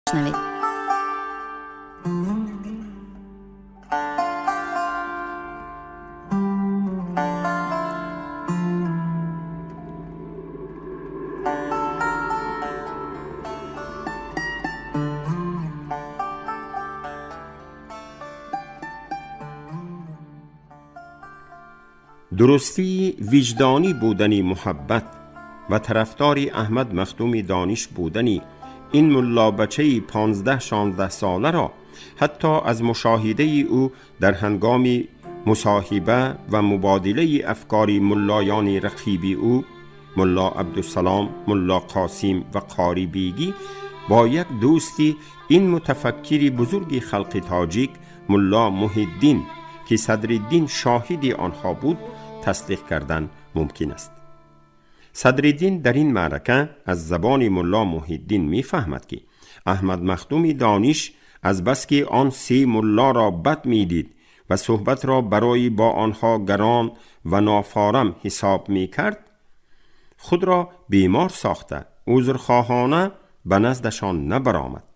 Шунавед. Дурустии виҷдонӣ будани муҳаббат ва тарафдори Аҳмад Махдуми Дониш будани ин муллобачаи 15-16 соларо ҳатто аз мушоҳидаи ӯ дар ҳангоми мусоҳиба ва мубодилаи афкори муллоёни рақиби ӯ Мулло Абдусалом, Мулло Қосим ва Қори Бегӣ бо як дӯсти ин мутафаккири бузурги халқи тоҷик Мулло Муҳиддин, ки Садриддин шоҳиди онҳо буд, тасдиқ кардан мумкин аст. Садриддин дар ин маърака аз забони Мулло Муҳиддин мефаҳмад, ки Аҳмад Махдуми Дониш аз баски он се муллоро бад медид ва суҳбатро барои бо онҳо гарон ва нофорам ҳисоб мекард, худро бемор сохта узрхоҳона ба наздашон набаромад,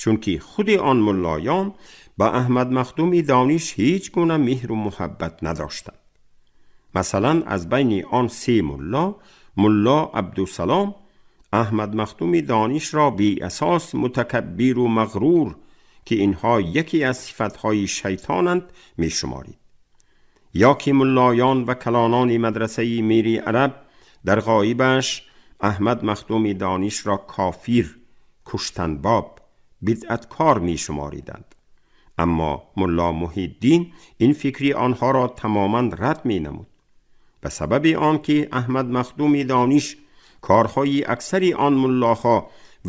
чунки худи он муллоён ба Аҳмад Махдуми Дониш ҳеҷ гуна меҳру муҳаббат надоштанд. Масалан, аз байни он се мулло, Мулло Абдусалом Аҳмад Махдуми Донишро беасос мутакаббиру мағрур, ки инҳо яке аз сифатҳои шайтонанд, мешуморид. Ё ки муллоён ва калонони мадрасаи Мири Араб дар ғоибаш Аҳмад Махдуми Донишро кофир, куштанбоб, бидъаткор мешумориданд. Аммо Мулло Муҳиддин ин фикри онҳоро тамоман рад менамуд. Ба сабаби он ки Аҳмад Махдуми Дониш корҳои аксари он муллоҳо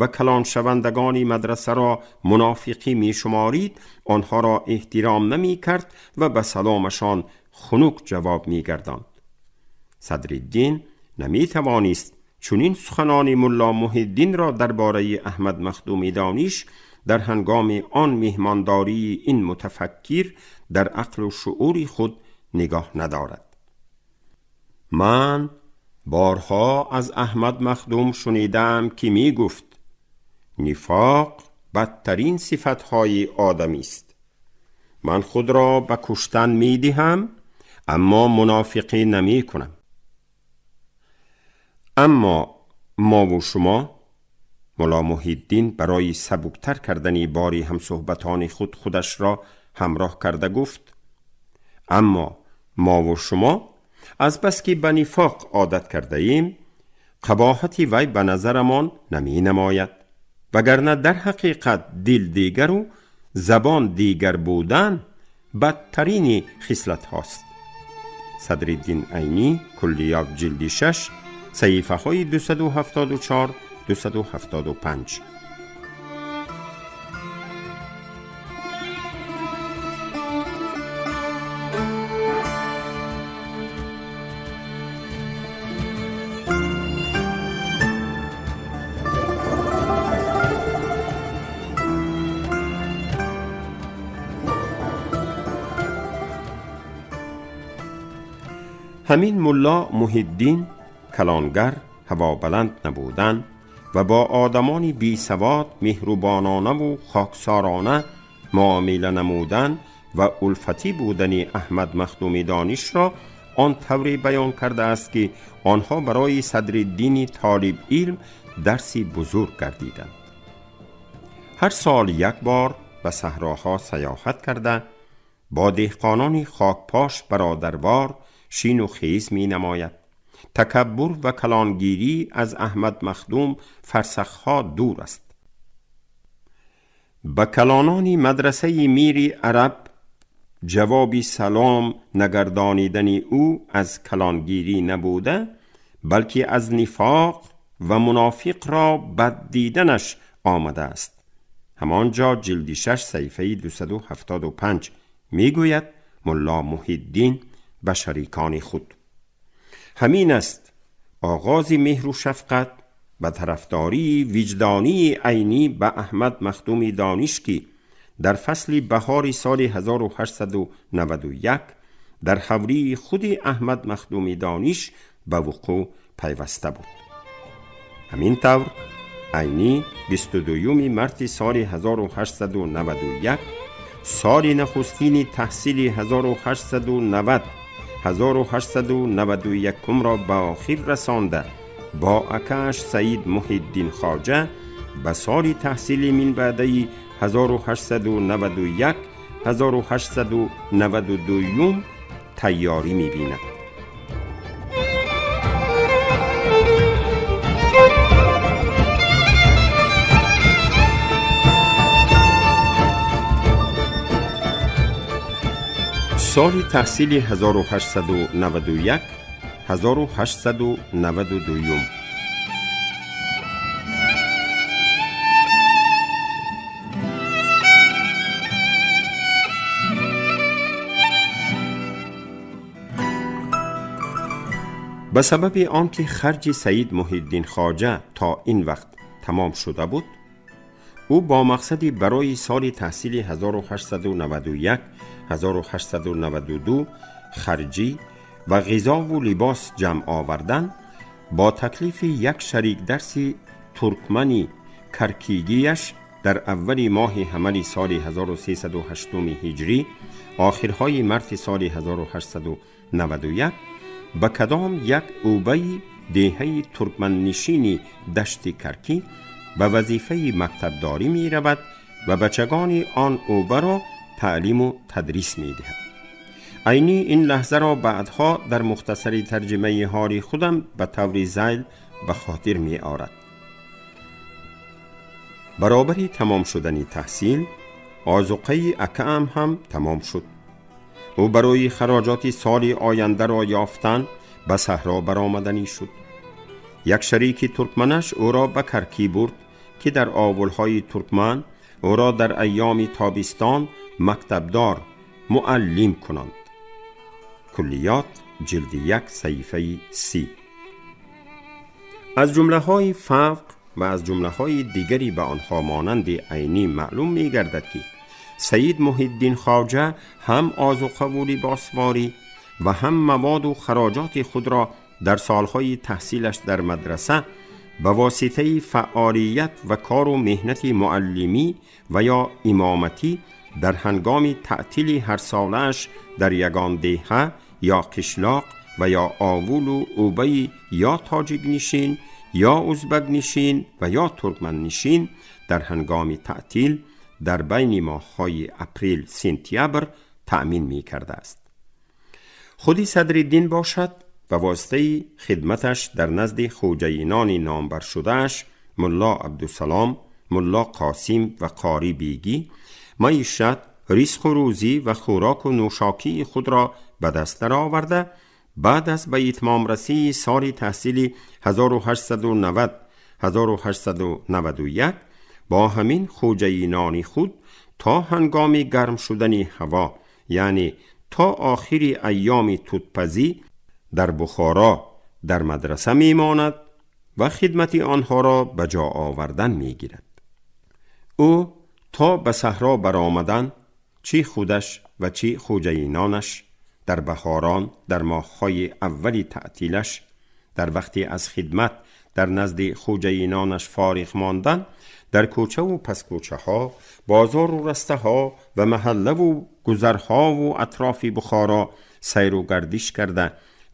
ва калоншавандагони мадрасаро мунофиқӣ мешуморид, онҳоро эҳтиром намекард ва ба саломашон хунук ҷавоб мегардонд. Садриддин наметавонист чунин суханони Мулло Муҳиддинро дар бораи Аҳмад Махдуми Дониш дар ҳангоми он меҳмондории ин мутафаккир дар ақлу шуъури худ нигоҳ надорад. Ман борҳо аз Аҳмад Махдум шунидаам, ки мегуфт: нифоқ бадтарин сифатҳои одамист. Ман худро ба куштан медиҳам, аммо мунофиқӣ намекунам. Аммо мову шумо, Мулло Муҳиддин барои сабуктар кардани бори ҳамсуҳбатони худ худашро ҳамроҳ карда гуфт: аммо мову шумо аз бас ки ба нифоқ одат кардаем, қабоҳати вай ба назарамон наменамояд, вагарна дар ҳақиқат дил дигару забон дигар будан бадтарини хислатҳост. Садриддин Айнӣ, Куллиёт, ҷилди 6, саҳифаҳои 274, 275. Ҳамин Мулло Муҳиддин калонгар, ҳавобаланд набудан ва бо одамони бесавод меҳрубононаву хоксорона муомила намудан ва улфатӣ будани Аҳмад Махдуми Донишро он тавре баён кардааст, ки онҳо барои Садриддини толиб илм дарси бузург гардиданд. Ҳар сол як бор ба саҳроҳо саёҳат карда, бо деҳқонони хокпош бародарвор шину хез менамояд. Такаббур ва калонгирӣ аз Аҳмад Махдум фарсахҳо дур аст. Ба калонони мадрасаи Мири Араб ҷавоби салом нагардонидани ӯ аз калонгирӣ набуда, балки аз нифоқ ва мунофиқро бад диданаш омадааст. Ҳамон ҷо ҷилди 6, саҳифаи 275 мегӯяд Мулло Муҳиддин ба шарикони худ: ҳамин аст оғози меҳру шафқат ба тарафдории виҷдонии Айнӣ ба Аҳмад Махдуми Дониш, ки дар фасли баҳори соли 1891 дар ҳавлии худи Аҳмад Махдуми Дониш ба вуқӯъ пайваста буд. Ҳамин тавр Айнӣ 22 марти соли 1891, соли нахустини таҳсили 1890 1891 ро ба охир расонда, бо акааш Саид Муҳиддин Хоҷа ба соли таҳсили минбаъдаи 1891 1892 тайёрӣ мебинад. Соли таҳсили 1891 1892. Ба сабаби он ки харҷи Саид Муҳиддин Хоҷа то ин вақт тамом шуда буд, ӯ бо мақсади барои соли таҳсили 1891 1892 харҷӣ ва ғизову либос ҷамъ овардан, бо таклифи як шарикдарси туркмани каркигияш дар аввали моҳи ҳамали соли 1308 ҳиҷрӣ, охирҳои марти соли 1891, ба кадом як ӯбаи деҳаи туркманнишини Дашти Каркӣ ба вазифаи мактабдорӣ меравад ва бачагони он ӯбаро таълиму тадрис медиҳад. Айнӣ ин лаҳзаро баъдҳо дар мухтасари тарҷимаи ҳоли худам ба таври зайл ба хотир меорад. Баробари тамом шудани таҳсил, озуқаи акаам ҳам тамом шуд. Ӯ барои хароҷоти соли ояндаро ёфтан ба саҳро баромаданӣ шуд. Як шарики туркманаш ӯро ба Каркӣ бурд, ки дар овулҳои туркман ӯро дар айёми тобистон мактабдор муаллим кунанд. Куллиёт, ҷилди 1, саҳифаи 30. Аз ҷумлаҳои фавқ ва аз ҷумлаҳои дигари ба онҳо монанди Айнӣ маълум мегардад, ки Саид Муҳиддин Хоҷа ҳам озуқаву либосворӣ ва ҳам маводу хароҷоти худро дар солҳои таҳсилаш дар мадраса ба воситаи фаъолият ва кору меҳнати муаллимӣ ва ё имоматӣ дар ҳангоми таътили ҳарсолааш дар ягон деҳа ё қишлоқ ва ё овулу ӯбаи ё тоҷикнишин, ё узбакнишин ва ё туркманнишин дар ҳангоми таътил дар байни моҳҳои апрел сентябр таъмин мекардааст. Худи Садриддин бошад, ба воситаи хидматаш дар назди хоҷаинони номбаршудааш Мулло Абдусалом, Мулло Қосим ва Қорӣ Бегӣ маишат, ризқу рӯзӣ ва хӯроку нӯшокии худро ба даст дароварда, баъд аз ба итмомрасии соли таҳсили 1890 1891 бо ҳамин хоҷаинони худ то ҳангоми гарм шудани ҳаво, яъне то охири айёми тутпазӣ, дар Бухоро дар мадраса мемонад ва хидмати онҳоро ба ҷо овардан мегирад. Ӯ то ба саҳро баромадан, чӣ худаш ва чӣ хоҷаинонаш, дар баҳорон, дар моҳҳои аввали таътилаш, дар вақти аз хидмат дар назди хоҷаинонаш фориғ мондан, дар кӯчаву паскӯчаҳо, бозору растаҳо ва маҳаллаву гузарҳову атрофи Бухоро сайру гардиш карда,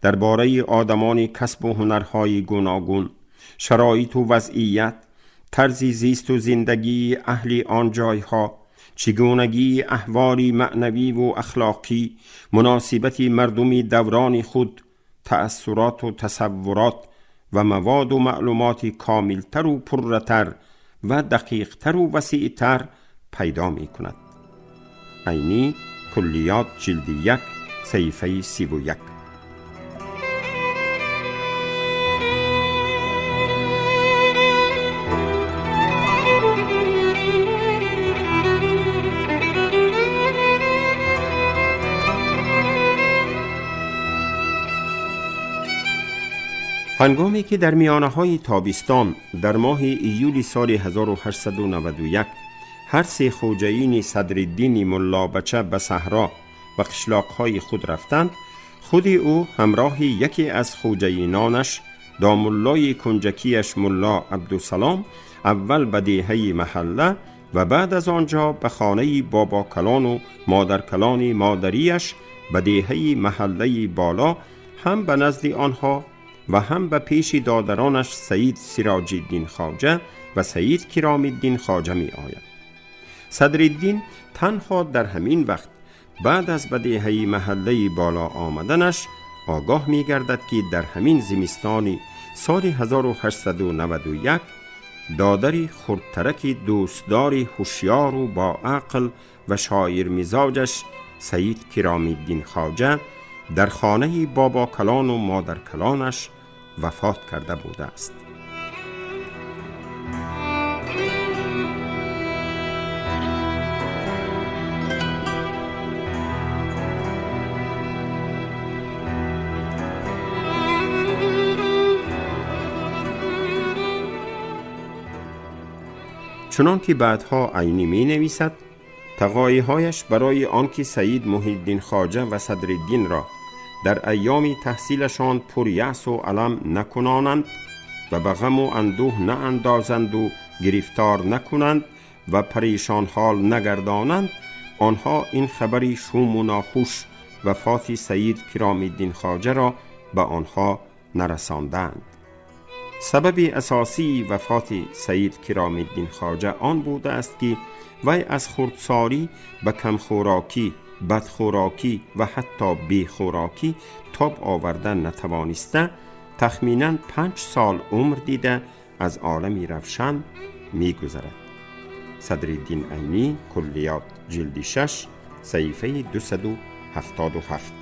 дар бораи одамони касбу ҳунарҳои гуногун, шароиту вазъият, тарзи зисту зиндагии аҳли он ҷойҳо, чигунагии аҳволи маънавиву ахлоқӣ, муносибати мардуми даврони худ, таассуроту тасаввурот ва маводу маълумоти комилтару пурратар ва дақиқтару васеътар пайдо мекунад. Айнӣ, Куллиёт, ҷилди 1, саҳифаи 31. Ҳангоме ки дар миёнаҳои тобистон дар моҳи июли соли 1891 ҳар се хоҷаини Садриддини Муллобача ба саҳро ва қишлоқҳои худ рафтанд, худи ӯ ҳамроҳи яке аз хоҷаинонаш, домуллои кунҷакияш Мулло Абдусалом, اول به دیهه محله و بعد از آنجا به خانه بابا کلان و مادر کلان مادریش به دیهه محله بالا، هم به نزد آنها و هم به پیش دادرانش سید سراج الدین خواجه و سید کرام الدین خواجه می آید. صدرالدین تنها در همین وقت بعد از به دیهه محله بالا آمدنش آگاه می گردد که در همین زمستان سال 1891 دادری خردترک دوستدار هوشیار و با عقل و شاعر مزاجش سید کرام الدین خواجه در خانه بابا کلان و مادر کلانش وفات کرده بوده است. چنان که بعدها عینی می نویسد، تقایی هایش برای آنکه سید محی‌الدین خواجه و صدرالدین را در ایام تحصیلشان پر یأس و الم نکنانند و به غم و اندوه نه اندازند و گرفتار نکنند و پریشان حال نگردانند، آنها این خبری شوم و ناخوش وفات سید کرام الدین خواجه را به آنها نرساندند. سبب اساسی وفات سید کرام الدین خواجه آن بوده است که وی از خردسالی به کمخوراکی، بدخوراکی و حتی بیخوراکی تاب آورده نتوانسته، تخمینا 5 سال عمر دیده از عالم روشن می‌گذرد. صدرالدین عینی، کلیات، جلد 6، صحیفه 277.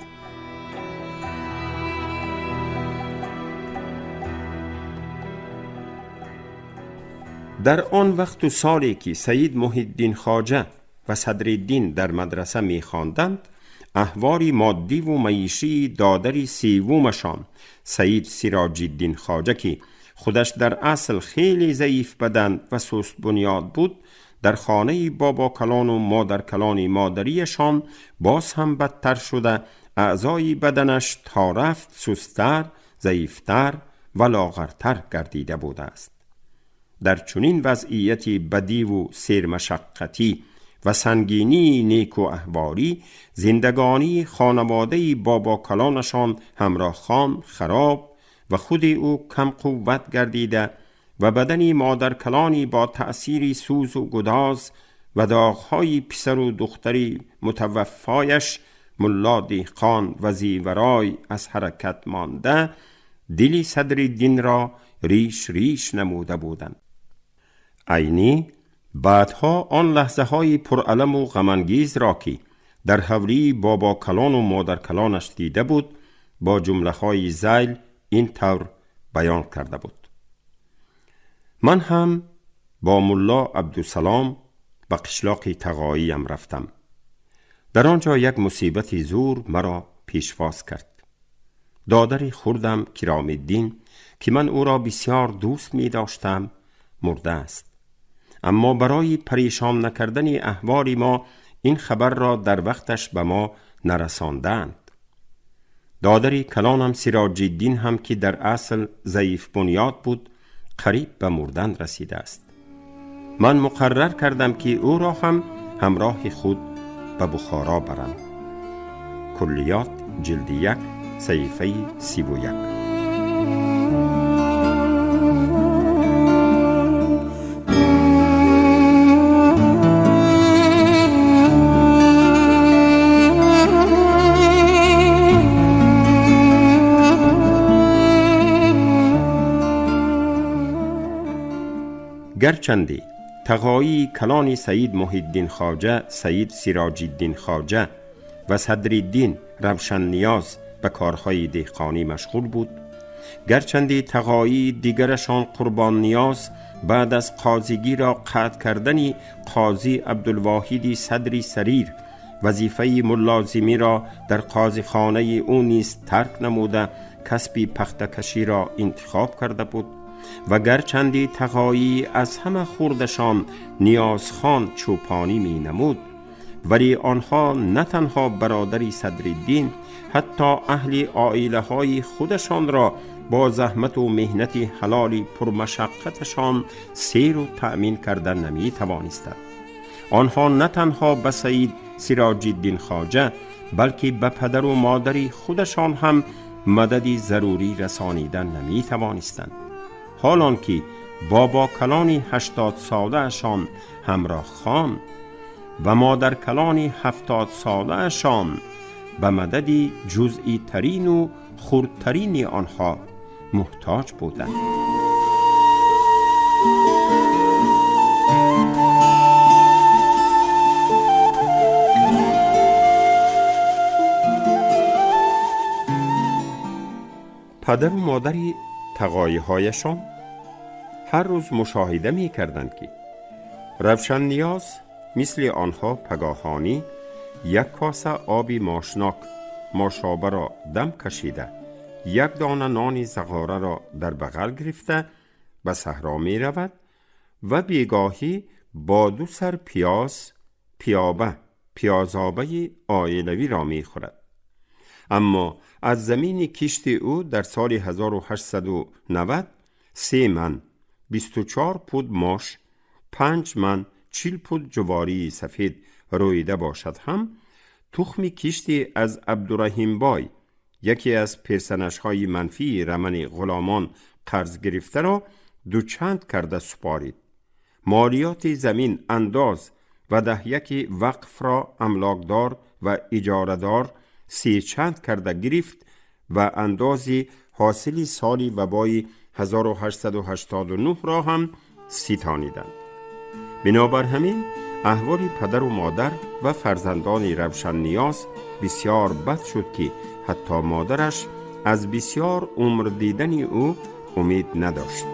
در آن وقت و سالی که سید محی‌الدین خواجه و صدرالدین در مدرسه می‌خواندند، احوال مادی و معیشی دادری سیومشان سید سراج الدین خواجه که خودش در اصل خیلی ضعیف بدن و سست بنیاد بود، در خانه بابا کلان و مادر کلان مادریشان باز هم بدتر شده، اعضای بدنش تا رفت سست‌تر، ضعیفتر و لاغرتر گردیده بوده است. در چنین وضعیت بدی و سیرمشقتی و سنگینی نیک و احواری، زندگانی خانواده بابا کلانشان همراه خان خراب و خود او کم قوت گردیده و بدنی مادر کلانی با تأثیر سوز و گداز و داغهای پسر و دختری متوفایش ملا دهقان و زیورای از حرکت مانده، دلی صدرالدین را ریش ریش نموده بودند. عینی بعدها آن لحظه های پرالم و غم انگیز را که در حولی بابا کلان و مادر کلانش دیده بود، با جمله های ذیل این طور بیان کرده بود: من هم با ملا عبدالسلام به قشلاق تقاییم رفتم. در آنجا یک مصیبت زور مرا پیشواز کرد. دادر خوردم کرام الدین که من او را بسیار دوست می داشتم مرده است. اما برای پریشان نکردن احوال ما این خبر را در وقتش به ما نرساندند. دادر کلانم سراج الدین هم که در اصل ضعیف بنیاد بود، قریب به مردن رسیده است. من مقرر کردم که او را هم همراه خود به بخارا برم. کلیات، جلد 1، صحیفه 31. گرچندی تقایی کلان سید محی‌الدین خواجه، سید سراج الدین خواجه و صدرالدین روشن نیاز به کارهای دهقانی مشغول بود، گرچندی تقایی دیگرشان قربان نیاز بعد از قاضیگی را قطع کردن قاضی عبدالواحید صدری سریر وظیفه ملازمی را در قاضیخانه او نیز ترک نموده، کسب پخته‌کشی را انتخاب کرده بود و گرچندی تقایی از همه خوردشان نیازخان چوپانی می نمود، ولی آنها نه تنها برادری صدرالدین، حتی اهل عائله های خودشان را با زحمت و محنت حلال پرمشقتشان سیر و تأمین کرده نمی توانستند. آنها نه تنها به سید سراج الدین خواجه بلکه به پدر و مادر خودشان هم مددی ضروری رسانیدن نمی توانستند. حالان که بابا کلانی 80 ساله‌شان همراه خان و مادر کلانی 70 ساله‌شان به مددی جزئی ترین و خردترین آنها محتاج بودند. پدر و مادر تقایی هایشان هر روز مشاهده می کردند که روشن نیاز مثل آنها پگاهانی یک کاسه آبی ماشناک ماشابه را دم کشیده، یک دانه نان زغاره را در بغل گرفته به صحرا می رود و بیگاهی با 2 سر پیاز پیازابه عائلوی را می خورد. اما از زمین کشت او در سال 1890 3 من 24 پود ماش، 5 من 40 پود جواری سفید رویده باشد هم تخم کشتی از عبدالرحیم بای، یکی از پرسنش‌های منفی رمن غلامان قرض گرفته را 2 چند کرده سپارید. مالیات زمین انداز و 10 وقف را املاکدار و اجاره‌دار 3 چند کرده گرفت و اندازی حاصل سالی وبای 1889 را هم ستانیدند. بنابر همین احوال پدر و مادر و فرزندان روشن نیاز بسیار بد شد که حتی مادرش از بسیار عمر دیدن او امید نداشت.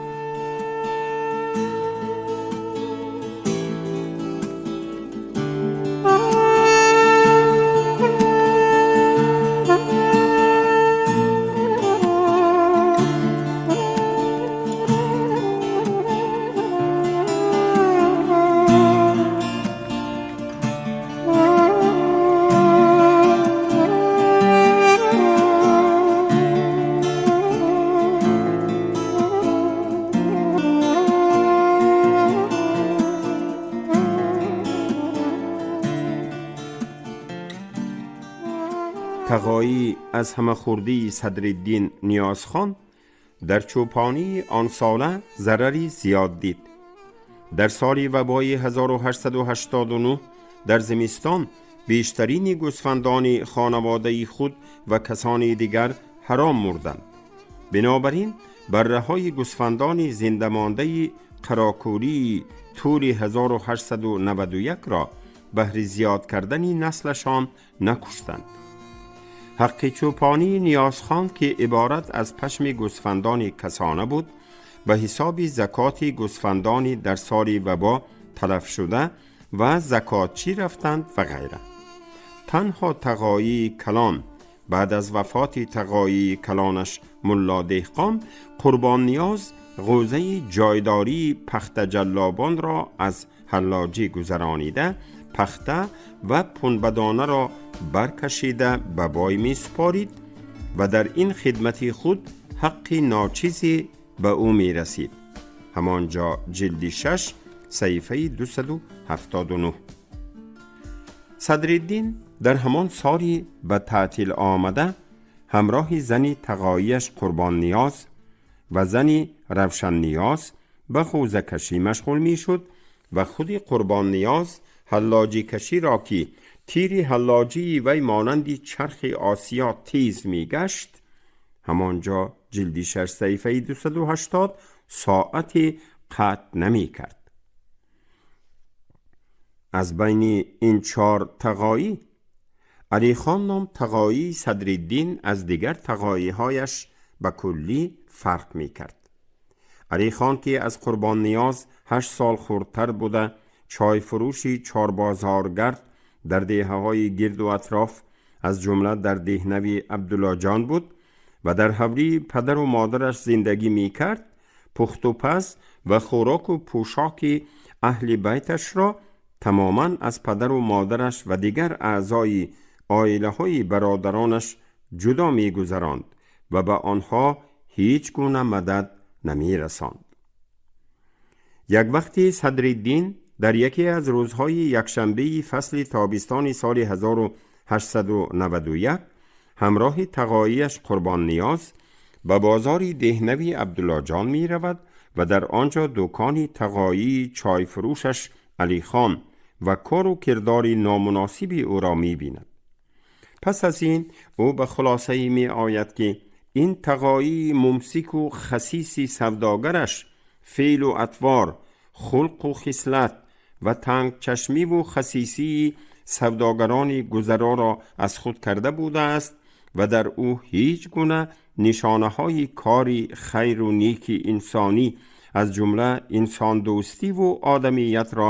تقایی از همه خوردی صدرالدین نیازخان در چوپانی آن ساله ضرری زیاد دید. در سال وبای 1889 در زمستان بیشترین گوسفندان خانواده خود و کسان دیگر حرام مردند. بنابراین بره های گوسفندان زنده مانده قراکوری طول 1891 را بهر زیاد کردن نسلشان نکشتند. حق چوپانی نیازخان که عبارت از پشم گوسفندان کسانه بود به حساب زکات گوسفندان در سال وبا تلف شده و زکاتچی رفتند و غیره. تنها تقایی کلان بعد از وفات تقایی کلانش ملا دهقان، قربان نیاز غوزه جایداری پخته جلابان را از حلاجی گذرانیده، پخته و پنبدانه را برکشیده به بای می سپارید و در این خدمت خود حق ناچیزی به او می رسید. همانجا جلد 6 صحیفه 279. صدرالدین در همان سالی به تعطیل آمده همراه زنی تقاییش قربان نیاز و زنی روشن نیاز به خوزه کشی مشغول می شد و خود قربان نیاز حلاجی کشی را که تیر حلاجی وی مانند چرخ آسیا تیز می گشت، همانجا جلدی 6 صحیفه 280 ساعت قطع نمی کرد. از بین این 4 تقایی، علی خان نام تقایی صدرالدین از دیگر تقایی هایش به کلی فرق می کرد. علی خان که از قربان نیاز 8 سال خردتر بوده، چای فروشی 4 بازارگرد در دیه های گرد و اطراف از جمله در دهنوی عبدالله جان بود و در حولی پدر و مادرش زندگی می کرد، پخت و پز و خوراک و پوشاک اهل بیتش را تماما از پدر و مادرش و دیگر اعضای عائله های برادرانش جدا می گذراند و به آنها ҳеҷ гуна мадад намерасонд. Як вақти Садриддин дар яке аз рӯзҳои якшанбеи фасли тобистони соли 1891 ҳамроҳи тағоияш Қурбонниёз ба бозори деҳнави Абдуллоҷон меравад ва дар он ҷо дукони тағоии чойфурӯшаш Алихон ва кору кирдори номуносиби ӯро мебинад. Пас аз ин ӯ ба хулосае меояд, ки ин тағоии мумсику хасиси савдогараш феълу атвор, хулқу хислат ва тангчашмиву хасисии савдогарони гузароро аз худ карда будааст ва дар ӯ ҳеҷ гуна нишонаҳои кори хайру неки инсонӣ, аз ҷумла инсондӯстиву одамиятро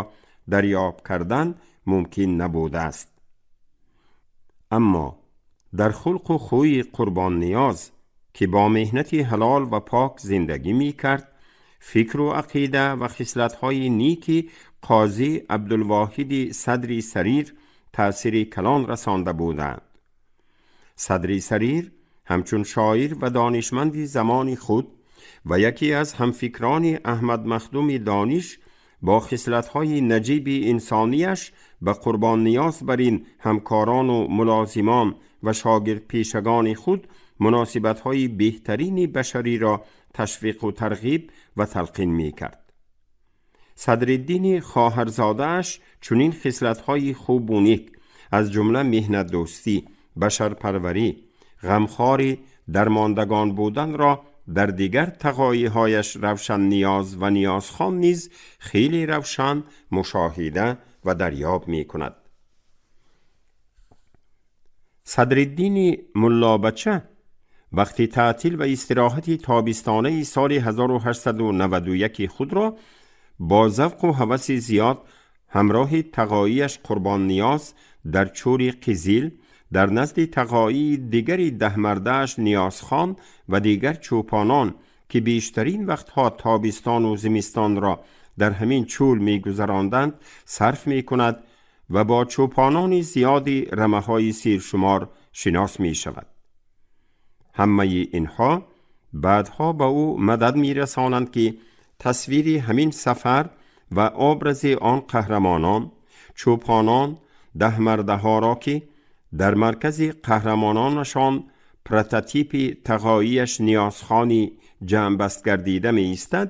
дарёб кардан мумкин набудааст. Аммо дар хулқу хӯи Қурбонниёз, ки бо меҳнати ҳалол ва пок зиндагӣ мекард, фикру ақида ва хислатҳои неки қозӣ Абдулвоҳиди Садри Сарир таъсири калон расонда буданд. Садри Сарир ҳамчун шоир ва донишманди замони худ ва яке аз ҳамфикрони Аҳмад Махдуми Дониш бо хислатҳои наҷиби инсонияш ба Қурбонниёз бар ин ҳамкорону мулозимон ва шогирдпешагони худ муносибатҳои беҳтарини башариро ташвиқу тарғиб ва талқин мекард. Садриддини хоҳарзодааш чунин хислатҳои хубу нек, аз ҷумла меҳнатдӯстӣ, башарпарварӣ, ғамхори дармондагон буданро дар дигар тағоиҳояш Равшанниёз ва Ниёзхон низ хеле равшан мушоҳида ва дарёб мекунад. Садриддини муллобача вақти таътил ва истироҳати тобистонаи соли 1891 худро бо завқу ҳаваси зиёд ҳамроҳи тағоияш Қурбонниёз дар чӯри Қизил дар назди тағоии дигари даҳмардааш Ниёзхон ва дигар чӯпонон, ки бештарин вақтҳо тобистону зимистонро дар ҳамин чӯл мегузаронданд, сарф мекунад ва бо чӯпонони зиёди рамаҳои сиршумор шинос мешавад. Ҳамаи инҳо баъдҳо ба ӯ мадад мерасонанд, ки тасвири ҳамин сафар ва образи он қаҳрамонон, чӯпонон, даҳмардаҳоро, ки дар маркази қаҳрамононашон прототипи тағоияш Ниёзхони ҷамъбаст гардида меистад,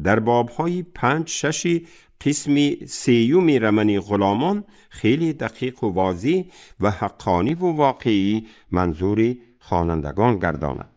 дар бобҳои 5-6 қисми сеюми рамани Ғуломон хеле дақиқу возеҳ ва ҳаққониву воқеӣ манзури хонандагон гардонад.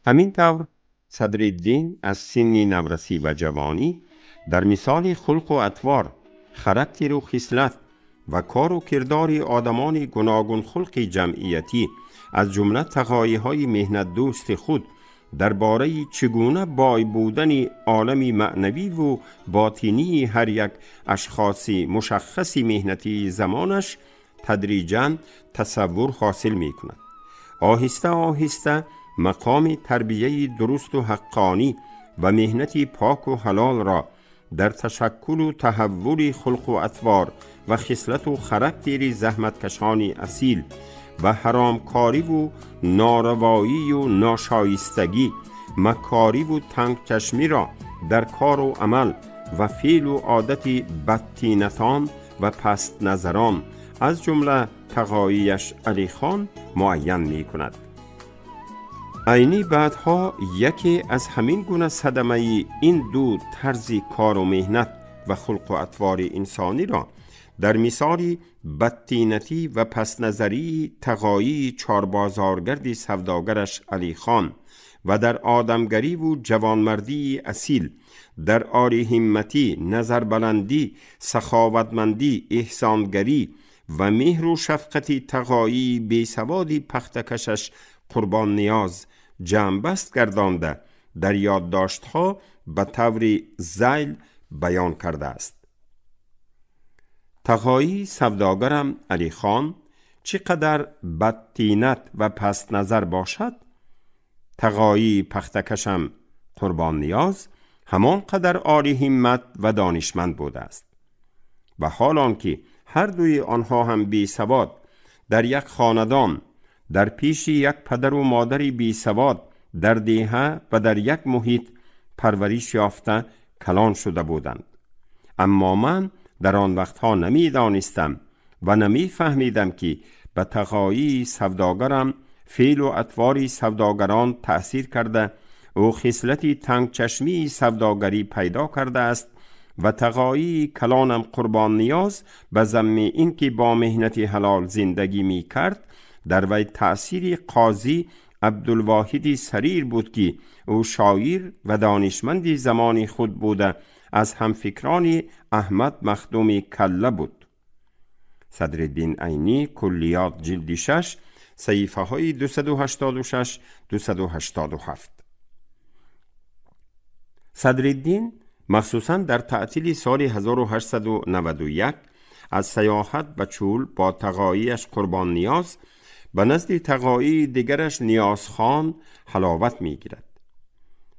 Ҳамин тавр Садриддин аз синни наврасӣ ва ҷавонӣ дар мисоли хулқу атвор, характеру хислат ва кору кирдори одамони гуногунхулқи ҷамъиятӣ, аз ҷумла тағоиҳои меҳнатдӯсти худ, дар бораи чӣ гуна бой будани олами маънавиву ботинии ҳар як ашхоси мушаххаси меҳнатии замонаш тадриҷан тасаввур ҳосил мекунад. Оҳиста оҳиста мақоми тарбияи дурусту ҳаққонӣ ва меҳнати поку ҳалолро дар ташаккулу таҳаввули хулқу атвор ва хислату характери заҳматкашони асил ва ҳаромкориву норавоию ношоистагӣ, макориву тангчашмиро дар кору амал ва феълу одати бадтинатон ва пастназарон, аз ҷумла тағоияш Алихон, муайян мекунад. Айнӣ баъдҳо яке аз ҳамин гуна садамаи ин ду тарзи кору меҳнат ва хулқу атвори инсониро дар мисоли бадтинатӣ ва пастназарии тағоии чорбозоргарди савдогараш Алихон ва дар одамгариву ҷавонмардии асил, дар олиҳимматӣ, назарбаландӣ, саховатмандӣ, эҳсонгарӣ ва меҳру шафқати тағоии бесаводи пахтакашаш Қурбонниёз ҷамъбаст гардонда дар ёддоштҳо ба таври зайл баён кардааст. Тағоии савдогарам Алихон چه قدر بدطینت و پست نظر باشد، تقایی پختکشم قربان نیاز همان قدر عالی همت و دانشمند بوده است. و حال آنکه هر دوی آنها هم بی سواد در یک خاندان، در پیش یک پدر و مادری بی سواد، در دیهه و در یک محیط پرورش یافته کلان شده بودند. اما من در آن وقتها نمی دانستم و نمی فهمیدم که به تقایی سوداگرم فعل و اطوار سوداگران تأثیر کرده او خصلت تنگ چشمی سوداگری پیدا کرده است و تقایی کلانم قربان نیاز به ذم اینکه با مهنت حلال زندگی می کرد، در وی تأثیر قاضی عبدالواحد سریر بود که او شاعر و دانشمند زمان خود بوده، از همفکران احمد مخدوم کله بود. صدرالدین عینی، کلیات، جلد 6، صحیفه های 286 287. صدرالدین مخصوصا در تعطیل سال 1891 از سیاحت به چول با تقاییش قربان نیاز به نزد تقایی دیگرش نیاز خان حلاوت می گیرد.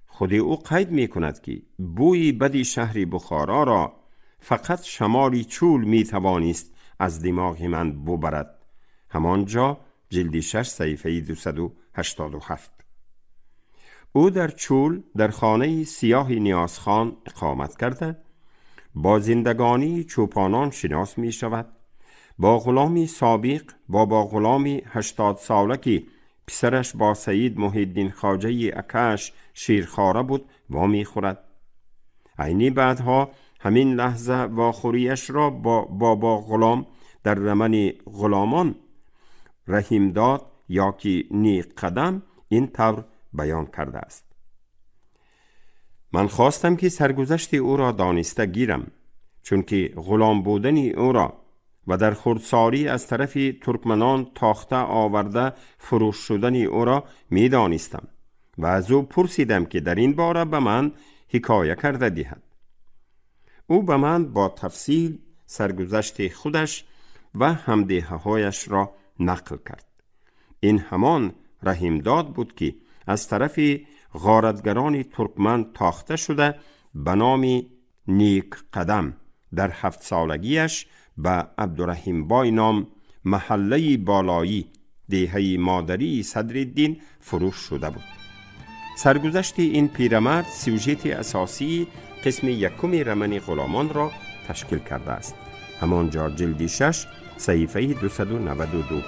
خود او قید می کند که بوی بدی شهر بخارا را فقط شمال چول می توانست از دماغ من ببرد. همانجا، جلد 6، صحیفه 287. او در چول در خانه سیاه نیازخان اقامت کرده، با زندگانی چوپانان شناس می شود، با غلامی سابق و با غلامی 80 ساله که پسرش با سید محی‌الدین خواجه اکش شیرخواره بود وامی خورد. عینی بعدها همین لحظه واخوریش را با بابا غلام در رمن غلامان رحیمداد یا که نیک قدم این طور بیان کرده است: من خواستم که سرگذشت او را دانسته گیرم، چون که غلام بودن او را و در خردسالی از طرف ترکمنان تاخته آورده فروش شدن او را می دانستم و از او پرسیدم که در این باره به من حکایه کرده دهد. او به من با تفصیل سرگذشت خودش و همدیههایش را نقل کرد. این همان رحیمداد بود که از طرف غارتگران ترکمن تاخته شده، به نام نیک قدم در 7 سالگیش به عبدالرحیم بای نام محله بالایی دیهه مادری صدرالدین فروش شده بود. سرگذشت این پیرمرد سوژه اساسی قسم یکم رمن غلامان را تشکیل کرده است. همانجا، جلد 6، صحیفه 292.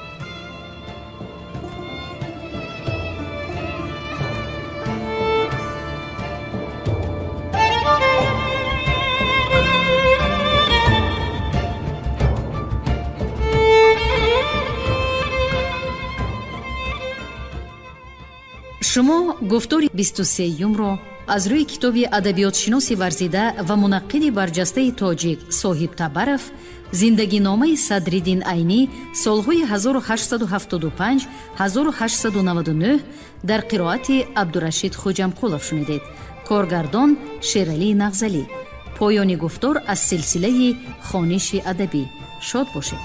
Шумо гуфтори 23-юмро аз рӯи китоби адабиётшиноси варзида ва мунаққиди барҷастаи тоҷик Соҳиб Табаров «Зиндагиномаи Садриддин Айнӣ солҳои 1875-1899» дар қироати Абдурашид Хоҷамқулов шунидед. Коргардон Шералӣ Нағзалӣ. Поёни гуфтор аз силсилаи хониши адабӣ. Шод бошед.